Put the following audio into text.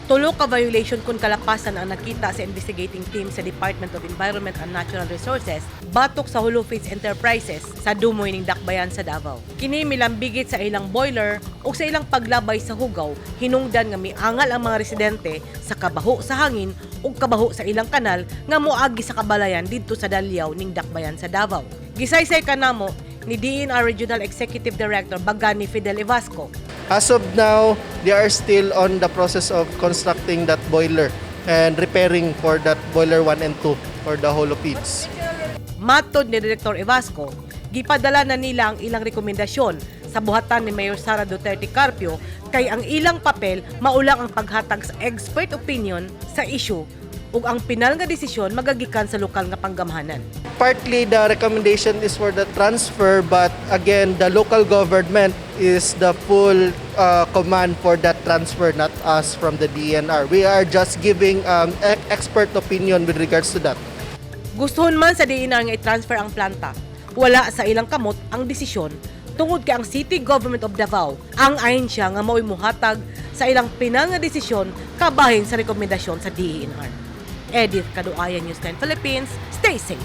Tulo ka violation kon kalapasan ang nakita sa investigating team sa Department of Environment and Natural Resources batok sa Jolo Feeds Enterprises sa Dumoy ning Dakbayan sa Davao. Kini milambigit sa ilang boiler o sa ilang paglabay sa hugaw, hinungdan nga miangal ang mga residente sa kabaho sa hangin ug kabaho sa ilang kanal nga moagi sa kabalayan didto sa Dalyaw ning Dakbayan sa Davao. Gisaysay kanamo ni DENR Regional Executive Director Bagani Fidel Evasco. As of now, they are still on the process of constructing that boiler and repairing for that boiler 1 and 2 for the Jolo Feeds. Matod ni Director Evasco, gipadala na nila ang ilang rekomendasyon sa buhatan ni Mayor Sara Duterte Carpio kay ang ilang papel mao lang ang paghatag sa expert opinion sa issue ug ang pinal nga desisyon magagikan sa lokal nga panggamhanan. Partly the recommendation is for the transfer, but again, the local government is the full command for that transfer, not us from the DENR. We are just giving expert opinion with regards to that. Gustuhon man sa DENR nga i-transfer ang planta. Wala sa ilang kamot ang desisyon tungod kay ang City Government of Davao ang ahensya nga mao'y muhatag sa ilang pinal nga desisyon kabahin sa rekomendasyon sa DENR. Edith Kaduaya, News 10 Philippines, stay safe.